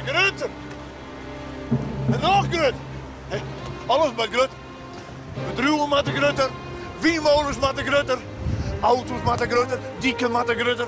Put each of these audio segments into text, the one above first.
Grutter! En noch grutter! Alles moat grutter. Bedriuwen moatte grutter, wynmolens moatte grutter, auto's moatte grutter, diken moatte grutter,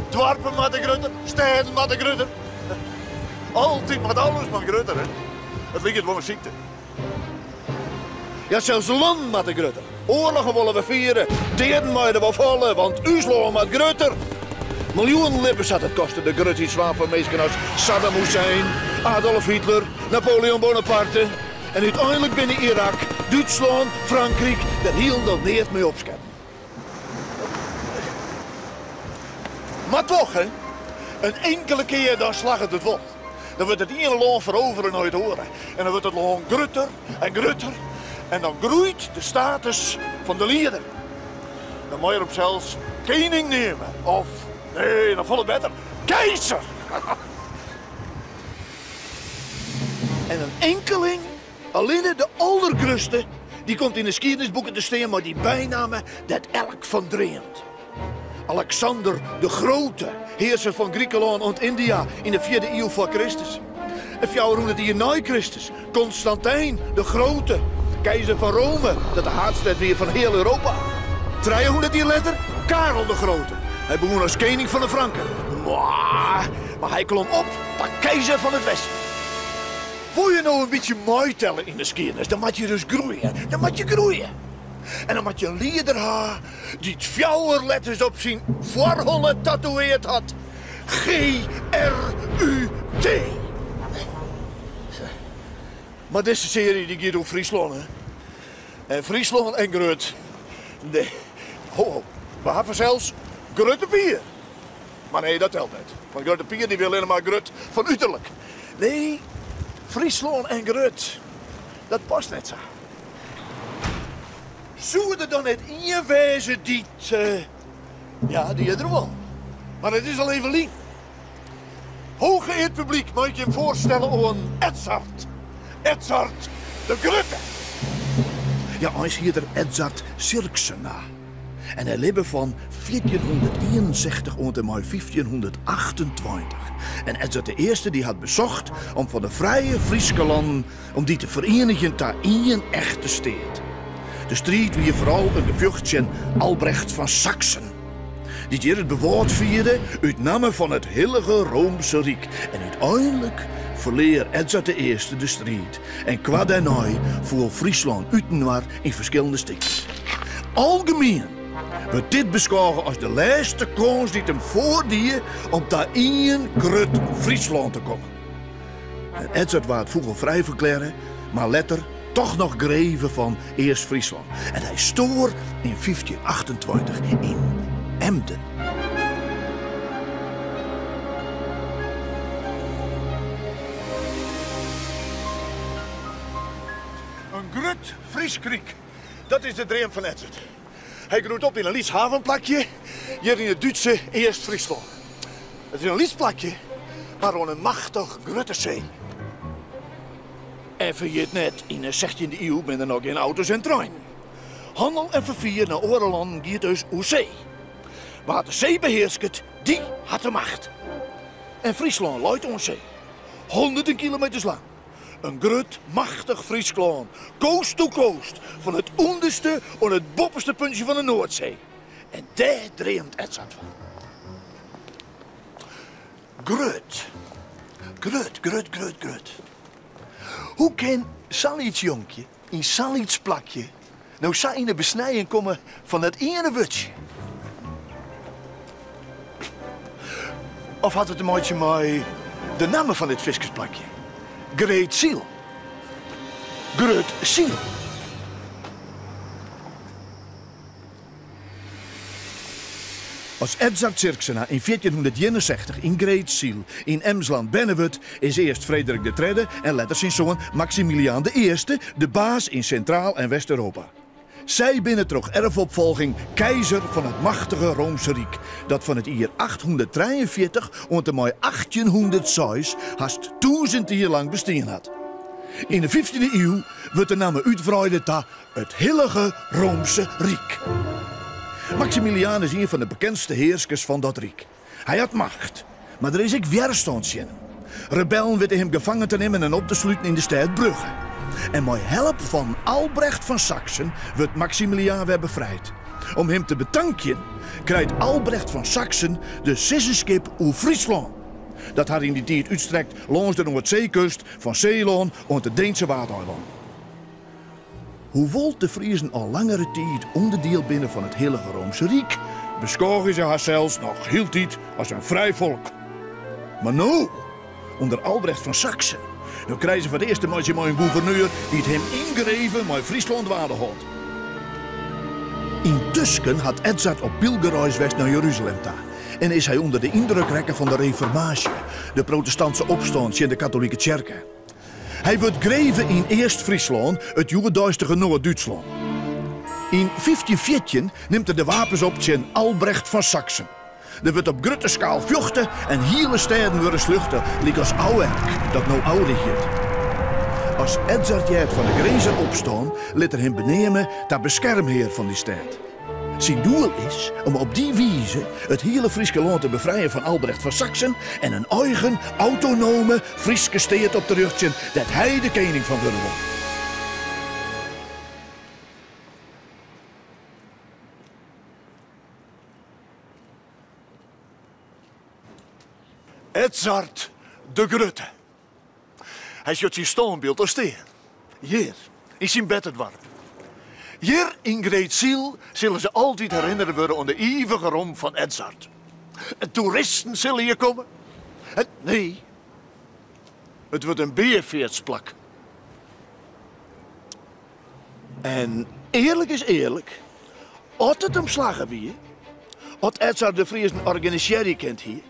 doarpen moatte grutter, stêden moatte grutter. Altyd moat alles mar grutter, hè. It liket wol in sykte. Ja, sels lannen moatte grutter. Oarloggen wolle we fiere, deaden meie der wol falle, want ús lân moat grutter. Miljoenen libbens hat it koste de grutheidswaan fan minsken as Saddam Hussein, Adolf Hitler, Napoleon Bonaparte. En úteinlik binne Irak, Dútslân, Frankryk der hielendal neat mei opsketten. Mar toch, hè, in inkele kear dan slagget it wol. Dan wurdt it iene lân ferovere nei it oare. En dan wurdt it lân grutter en grutter. En dan groeit de status fan de lieder. Dan mei er himsels kening neame. Of, nee, noch folle better, keizer! En in inkeling, allinne de aldergrutste, dy komt yn de skiednisboeken te stean mei dy bynamme dêr't elk fan dreamt. Aleksander de Grote, hearser fan Grikelân oant Yndia yn de fjirde iuw foar Kristus. En 400 jier nei Kristus, Konstantijn de Grote, keizer fan Rome, dat de haadstêd wie fan hiel Europa. 300 jier letter, Karel de Grote. Hy begûn as kening fan de Franken, mar hy klom op ta keizer fan it Westen. Wol je no in bytsje meitelle yn de skiednis, dan moat je dus groeie. Dan moat je groeie. En dan moat je in lieder ha dy't fjouwer letters op syn foarholle tatoeëard hat, GRUT. Mar dizze searje dy giet oer Fryslân, hè. En Fryslân en grut. Nee, ho ho, we ha fansels Grutte Pier. Mar nee, dat telt net. Want Grutte Pier dy wie allinne mar grut fan uterlik. Nee, Fryslân en grut, dat past net sa. Soe der dan net ien wêze dy't. Ja, dy is der wol. Mar it is al even lyn. Hooggeëerd publyk, mei ik jim foarstelle oan Edzard. Edzard de Grutte. Ja, eins hiet er Edzard Sirksena. En hy libbe fan 1461 oant en mei 1528. En Edzard de Earste dy hat besocht om fan de frije Fryske lannen om dy te ferienigjen ta ien echte steat. De striid wie foaral in gefjocht tsjin Albrecht fan Saksen, dy't hjir it bewâld fierde út namme fan it Hillige Roomse Ryk en úteinlik ferlear Edzard de Earste de striid en koart dêrnei foel Fryslân útinoar yn ferskillende stikjes. Algemien wurdt dit beskôge as de lêste kâns dy't him foardie om ta ien grut Fryslân te kommen. En Edzard waard fûgelfrij ferklearre, mar letter toch noch greve fan East-Fryslân. En hy stoar yn 1528 yn Emden. In grut Frysk ryk, dat is de dream fan Edzard. Hy groeit op yn in lyts havenplakje hjir yn it Dútse East-Fryslân. It is in lyts plakje, mar oan in machtich grutte see. En ferjit net, yn 'e sechstjinde iuw binne der noch gjin auto's en treinen. Hannel en ferfier nei oare lannen giet dus oer see. Wa't de see behearsket, dy hat de macht. En Fryslân leit oan see, hûnderten kilometers lang. In grut, machtich Frysk lân, coast to coast, fan it ûnderste oan it boppeste puntsje fan de Noardsee. En dêr dreamt Edzard fan. Grut. Grut, grut, grut, grut. Hoe kin sa'n lyts jonkje yn sa'n lyts plakje no sa yn 'e besnijing komme fan dat iene wurdsje? Of hat it te meitsjen mei de namme fan dit fiskersplakje? Greetsyl. Grut Syl. As Edzard Sirksena yn 1461 yn Greetsyl yn Emsland berne wurdt, is earst Frederik de Tredde en letter syn soan Maksimiliaan de Earste de baas yn Sintraal en West-Europa. Sy binne troch erfopfolging keizer fan it machtige Roomse Ryk, dat fan it jier 843 oant en mei 1806 hast tûzen jier lang bestien hat. Yn de fyftjinde iuw wurdt de namme útwreide ta It Hillige Roomse Ryk. Maksimiliaan is ien fan de bekendste hearskers fan dat ryk. Hy hat macht, mar der is ek wjerstân tsjin him. Rebellen witte him gefangen te nimmen en op te sluten yn de stêd Brugge. En mei help fan Albrecht fan Saksen wurdt Maksimiliaan wer befrijd. Om him te betankjen krijt Albrecht fan Saksen de sizzenskip oer Fryslân, dat har yn dy tiid útstrekt lâns de Noardseekust fan Seelân oant de Deense Waadeilannen. Hoewol't de Friezen al langere tiid ûnderdiel binne fan it Hillige Roomse Ryk, beskôgje se harsels noch hieltyd as in frij folk. Mar no, ûnder Albrecht fan Saksen, no krije se foar it earst te meitsjen mei in gûverneur dy't him yngreven mei Fryslân dwaande hâldt. Yntusken hat Edzard op pylgerreis west nei Jeruzalem ta en is hy ûnder de yndruk rekke fan de Reformaasje, de protestantse opstân tsjin de katolike tsjerke. Hy wurdt greve yn East-Fryslân, it hjoeddeistige Noard-Dútslân. Yn 1514 nimt er de wapens op tsjin Albrecht fan Saksen. Der wurdt op grutte skaal fjochte en hiele stêden wurde sljochte, lykas Auwerk, dat no Aurich hjit. As Edzard heart fan de Grinzer opstân, lit er him beneame ta beskermhear fan dy stêd. Syn doel is om op dy wize it hiele Fryske lân te befrijen fan Albrecht fan Saksen en in eigen, autonome Fryske steat op te rjochtsjen dêr't hy de kening fan wurde wol. Edzard de Grutte. Hy sjocht syn stânbyld al stean. Hjir, yn syn bertedoarp. Hjir yn Greetsyl sille se altyd herinnere wurde oan de ivige rom fan Edzard. En toeristen sille hjir komme. En nee, it wurdt in beafeartsplak. En earlik is earlik, as it him slagge wie, as Edzard de Friezen organisearje kind hie,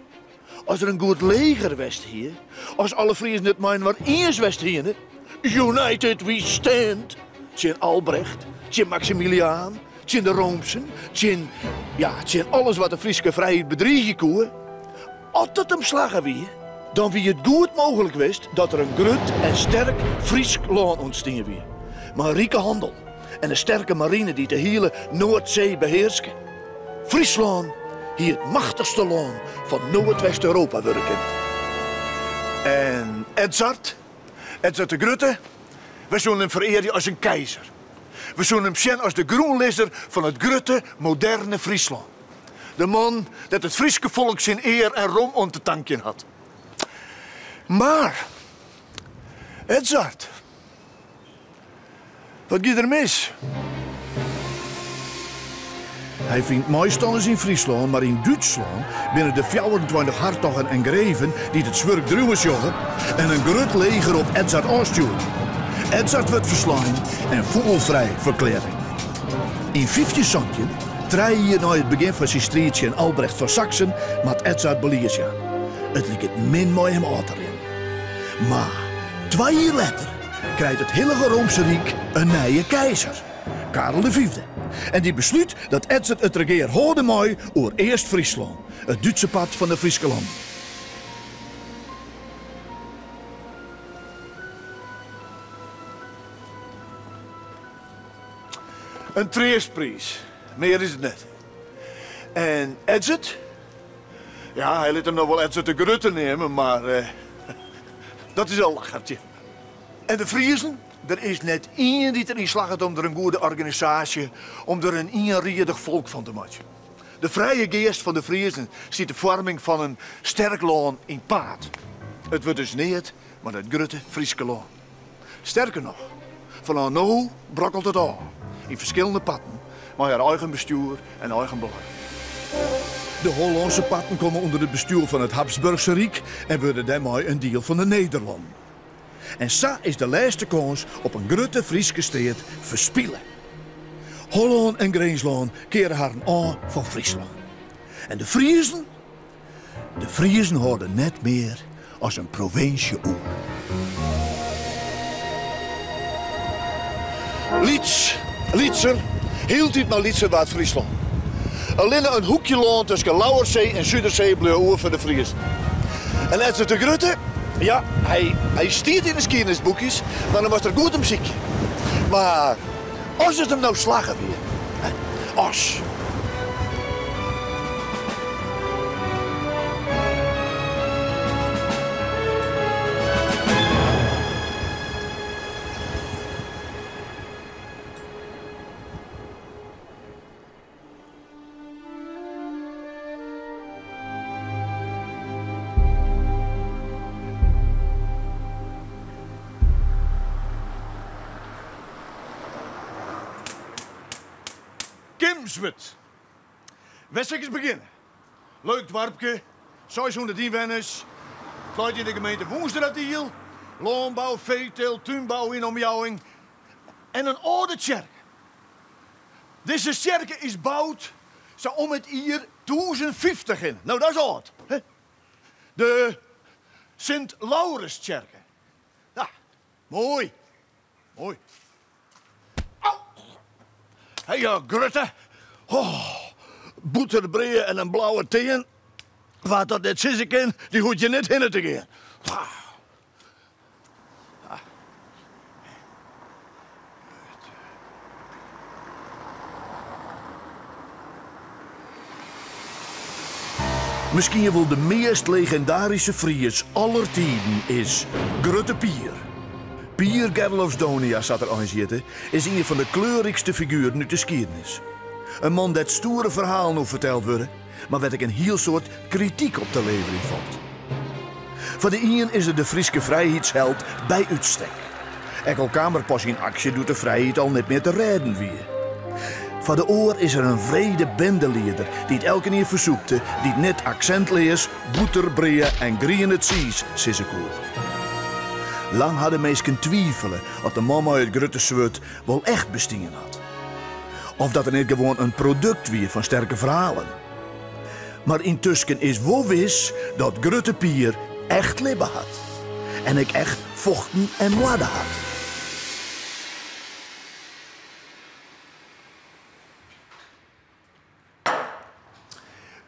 As der in goed leger west hie, as alle Friezen it mei-inoar iens west hiene, United we stand, tsjin Albrecht, tsjin Maksimiliaan, tsjin de Roomsen, tsjin, ja, tsjin alles wat de Fryske frijheid bedriigje koe. As it him slagge wie, dan wie it goed mooglik west dat der in grut en sterk Frysk lân ûntstien wie, mei in rike handel en in sterke marine dy't de hiele Noardsee behearske. Fryslân hie it machtichste lân fan Noardwest-Europa wurde kind. En Edzard, Edzard de Grutte, wy soenen him ferearje as in keizer. We soenen him sjen as de grûnlizzer fan it grutte, moderne Fryslân. De man dêr't it Fryske folk syn ear en rom oan te tankjen hat. Mar, Edzard. Wat gie der mis? Hy fynt meistanners yn Fryslân, mar yn Dútslân binne de 24 hartoggen en greven dy't it swurk driuwen sjogge en in grut leger op Edzard ôfstjoerd. Edzard wurdt ferslein en fûgelfrij ferklearre. Yn 1517, trije jier nei it begjin fan syn striid tsjin Albrecht fan Saksen, moat Edzard belies jaan. It liket min mei him ôf te rinnen. Mar twa jier letter krijt it Hillige Roomse Ryk in nije keizer, Karel de Fyfde, en dy beslút dat Edzard it regear hâlde mei oer East-Fryslân, it Dútse part fan de Fryske lannen. In treastpriis, mear is it net. En Edzard? Ja, hy lit him no wol Edzard de Grutte neame, mar dat is in lachertje. En de Friezen? Der is net ien dy't deryn slagget om der in goede organisaasje, om der in ienriedich folk fan te meitsjen. De frije geast fan de Friezen stiet de foarming fan in sterk lân yn 't paad. It wurdt dus neat mei dat grutte Fryske lân. Sterker noch, fanôf no brokkelt it ôf yn ferskillende parten mei har eigen bestjoer en eigen belang. De Hollânske parten komme ûnder it bestjoer fan it Habsburchse Ryk en wurde dêrmei in diel fan de Nederlannen. En sa is de lêste kâns op in grutte Fryske steat ferspile. Hollân en Grinslân keare harren ôf fan Fryslân. En de Friezen? De Friezen hâlde net mear as in provinsje oer. Lyts, lytser, hieltyd mar lytser waard Fryslân. Allinne in hoekje lân tusken Lauwerssee en Sudersee bleau oer foar de Friezen. En Edzard de Grutte, ja, hy, hy stiet yn de skiednisboekjes, mar dan moatst der goed om sykje. Mar as it him no slagge wie, as. Kimswert. Wêr sil ik ris begjinne? Leuk doarpke, 600 ynwenners. It leit yn de gemeente Wûnseradiel. Lânbou, feeteelt, túnbou yn de omjouwing en in âlde tsjerke. Dizze tsjerke is boud sa om it jier 1050 hinne. No, dat is âld, hè? De Sint-Laurenstsjerke. Ja, moai. Moai. Au! Hey, grutte. Oh, bûterbrea en in blauwe tean. Wa't dat net sizze kin, dy hoecht hjir net hinne te gean. Miskien wol de meast legindaryske Fries aller tiden is Grutte Pier. Pier Gerlofs Donia, sa't er eins hjitte, is ien fan de kleurrykste figueren út de skiednis. In man dêr't stoere ferhalen oer ferteld wurde, mar wêr't ek in hiel soad krityk op te leverjen falt. Foar de ien is er de Fryske frijheidsheld by útstek. Ek al kaam er pas yn aksje doe't de frijheid al net mear te rêden wie. Foar de oar is er in wrede bendelieder dy't elkenien fersûpte dy't net aksintleas bûterbrea en griene tsiis sizze koe. Lang ha de minsken twivele oft de man mei it grutte swurd wol echt bestien hat. Of dat er net gewoan in produkt wie fan sterke ferhalen. Mar yntusken is wol wis dat Grutte Pier echt libbe hat. En ek echt fochten en moarde hat.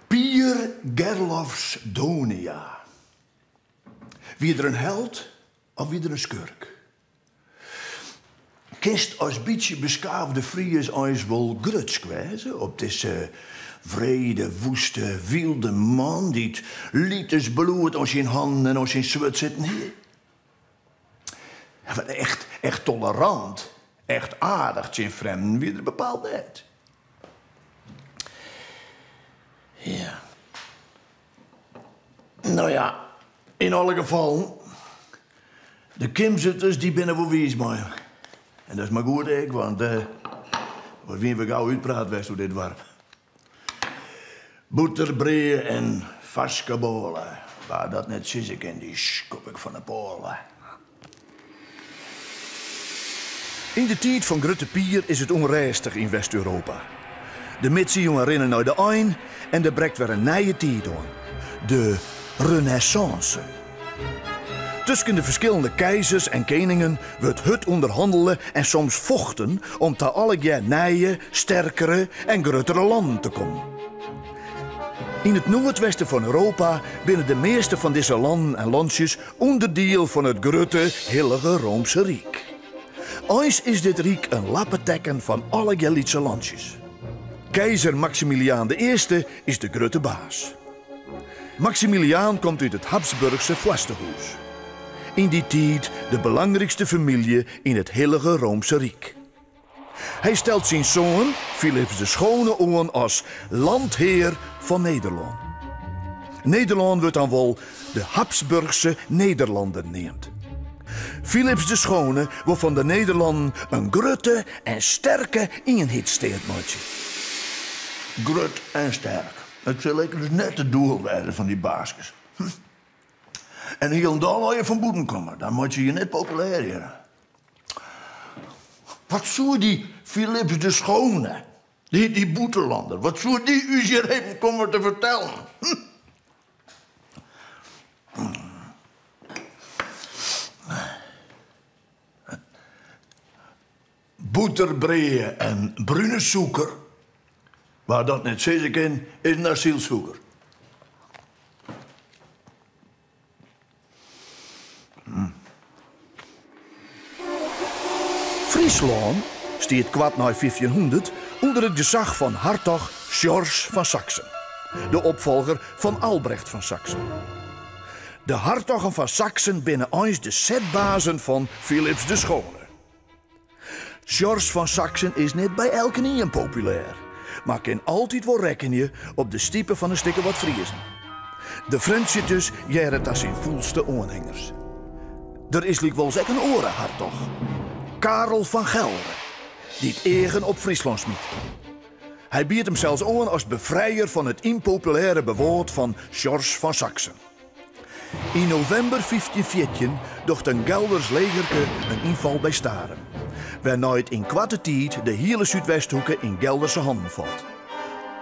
Pier Gerlofs Donia. Wie er in held of wie er in skurk? Kinst as bytsje beskaafde Fries eins wol grutsk wêze op dizze wrede, woeste, wylde man dy't liters bloed oan syn hannen en oan syn swurd sitten hie? Echt, echt tolerant, echt aardich tsjin frjemden wie er bepaald net. Ja. No ja, yn alle gefallen, de Kimswerters dy binne wol wiis mei him. En dat is mar goed ek, want uh, wat wiene we gau útpraat west oer dit doarp. Bûterbrea en farske bôle. Wa dat net sizze kin, dy skop ik fan 'e pôle. Yn de tiid fan Grutte Pier is it ûnrêstich yn West-Europa. De midsiuwen rinne nei de ein en der brekt wer in nije tiid oan, de Renêssânse. Tusken de ferskillende keizers en keningen wurdt hurd ûnderhannele en soms fochten om ta allegear nije, sterkere en gruttere lannen te kommen. Yn it noardwesten fan Europa binne de measte fan dizze lannen en lantsjes Ûnderdiel fan it grutte Hillige Roomse Ryk. Eins is dit ryk in lappetekken fan allegear lytse lantsjes. Keizer Maksimiliaan de Earste is de grutte baas. Maksimiliaan komt út it Habsburchse foarstehûs. Yn dy tiid de belangrykste famylje yn it Hillige Roomse Ryk. Hy stelt syn soan Filips de Schone oan as landhear fan Nederlân. Nederlân wurdt dan wol de Habsburchse Nederlanden neamd. Filips de Schone wol fan de Nederlannen in grutte en sterke ienheidssteat meitsje. Grut en sterk. It sil ek ris net it doel wêze fan dy baaskes. Hm. En hielendal as je fan bûten komme, dan meitsje je net populêr hjir. Wat soe dy Filips de Schone, dy, dy bûtenlander, wat soe dy ús hjir even komme te fertellen? Hm. Bûterbrea en brune sûker, wa dat net sizze kin, is in asylsûker. Fryslân stiet koart nei 1500 ûnder it gesach fan hartoch George fan Saksen, de opfolger fan Albrecht fan Saksen. De hartoggen fan Saksen binne eins de setbazen fan Filips de Schone. George fan Saksen is net by elkenien populêr, mar kin altyd wol rekkenje op de stipe fan in stik of wat Friezen. De Frjentsjerters hearre ta syn fûlste oanhingers. Der is lykwols ek in oare hartoch, Karel fan Gelre, dy't eagen op Fryslân smyt. Hy biedt himsels oan as befrijer fan it ympopulêre bewâld fan George fan Saksen. Yn novimber 1514 docht in Gelders legerke in ynfal by Starum, wêrnei't yn koarte tiid de hiele Súdwesthoeke yn Gelderse hannen falt.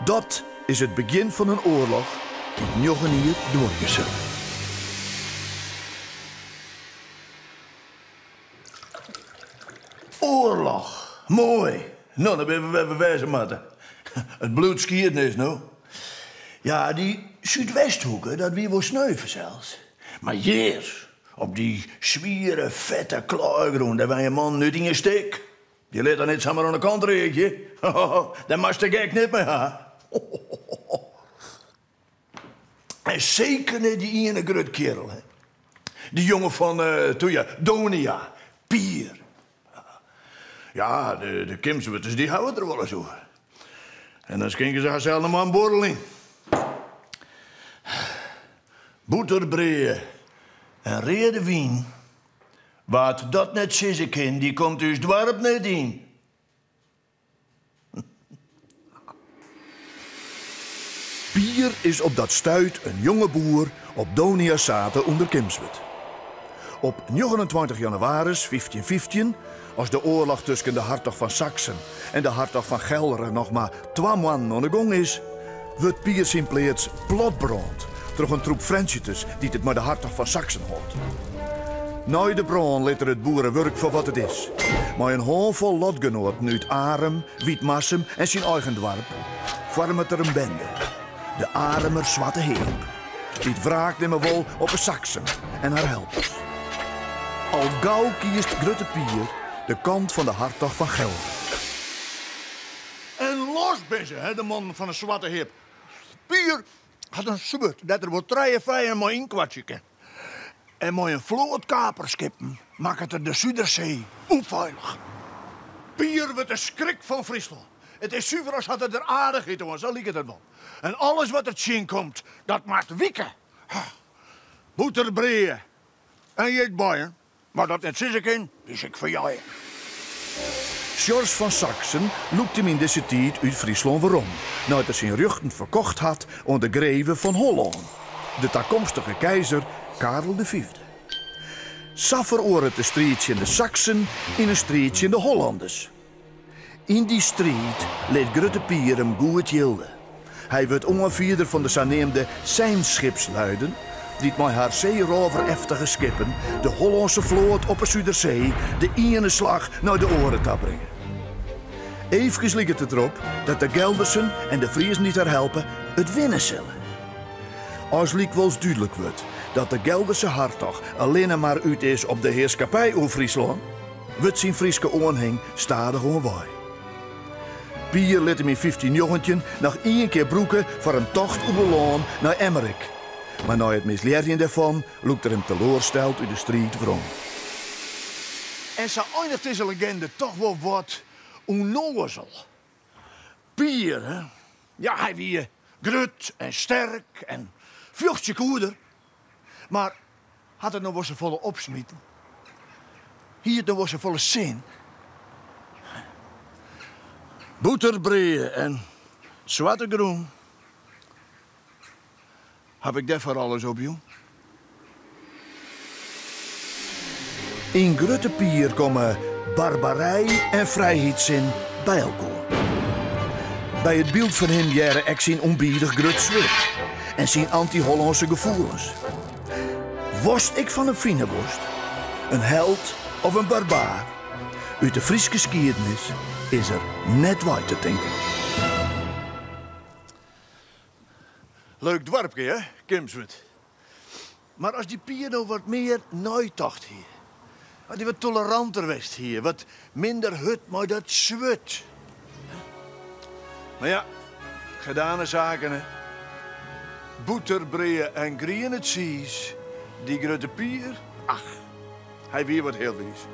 Dat is it begjin fan in oarloch dy't njoggen jier duorje sil. Oarloch! Moai! No, dan binne we wêr't we wêze moatte. It bliuwt skiednis, no. Ja, dy Súdwesthoeke, dat wie wol sneu fansels. Mar hjir, op dy swiere, fette klaaigrûn, dêr wenje mannen út ien stik. Dy litte net samar oan de kant reagje. Dêr moatst de gek net mei ha. En seker net dy iene grut kerel, hè. Dy jonge fan, toe ja, Donia, Pier. Ja, de Kimswerters dy hawwe it der wolris oer. En dan skinke se harsels noch mar in buorrel yn. Bûterbrea en reade wyn. Wa't dat net sizze kin, dy komt ús doarp net yn. Pier is op dat stuit in jonge boer op Donia Sate ûnder Kimswert. Op 29 jannewaris 1515, as de oarloch tusken de hartoch fan Saksen en de hartoch fan Gelre noch mar twa moannen oan 'e gong is, wurdt Pier syn pleats platbrând troch in troep Frjentsjerters dy't it mei de hartoch fan Saksen hâldt. Nei de brân lit er it boerewurk foar wat it is. Mei in hânfol lotgenoaten út Arum, Wytmarsum en syn eigen doarp foarmet er in bende, de Arumer Swarte Heap, dy't wraak nimme wol op 'e Saksen en har helpers. Al gau kiest Grutte Pier de kant fan de hartoch fan Gelre. En los binne se, hè, de mannen fan 'e Swarte Heap. Pier hat in swurd dêr't er wol trije fijannen mei ynkwatsje kin. En mei in float kaperskippen makket er de Sudersee ûnfeilich. Pier wurdt de skrik fan Fryslân. It is suver as hat er der aardichheid oan, sa liket it wol. En alles wat er tsjinkomt, dat moat wike. Bûterbrea en jitbeien. Wa't dat net sizze kin, is ek ferjeie. Sjors fan Saksen lûkt him yn dizze tiid út Fryslân werom, nei't er syn rjochten ferkocht hat oan de greve fan Hollân, de takomstige keizer Karel de Fyfde. Sa feroaret de striid tsjin de Saksen yn in striid tsjin de Hollanders. Yn dy striid lit Grutte Pier him goed jilde. Hy wurdt oanfierder fan de saneamde Seinschipsluiden, dy't mei har seerôvereftige skippen de Hollânske float op 'e Sudersee de iene slach nei de oare ta bringe. Eefkes liket it derop dat de Geldersen en de Friezen dy't har helpe it winne sille. As lykwols dúdlik wurdt dat de Gelderse hartoch allinne mar út is op de hearskippij oer Fryslân, wurdt syn Fryske oanhing stadichoan wei. Pier lit him yn 1519 noch ien kear brûke foar in tocht oer lân nei Emmerik, mar nei it mislearjen dêrfan lûkt er him teloarsteld út de striid werom. En sa einiget dizze legende toch wol wat ûnnoazel. Pier, hè? Ja, hy wie grut en sterk en fjochtsje koe er. Mar hat it no wol safolle opsmiten? Hie it no wol safolle sin? Bûterbrea en swarte grûn. Haw ik dêrfoar alles opjûn? Yn Grutte Pier komme barbarij en frijheidssin by elkoar. By it byld fan him hearre ek syn ûnbidich grut swurd en syn anty-Hollânske gefoelens. Watst ek fan him fine wolst, in held of in barbaar, út de Fryske skiednis is er net wei te tinken. Leuk doarpke, hè, Kimswert. Mar as dy Pier no wat mear neitocht hie, as dy wat toleranter west hie, wat minder hurd mei dat swurd. Mar ja, gedane saken, hè. Bûterbrea en griene tsiis, dy Grutte Pier, ach, hy wie wat heel wiis.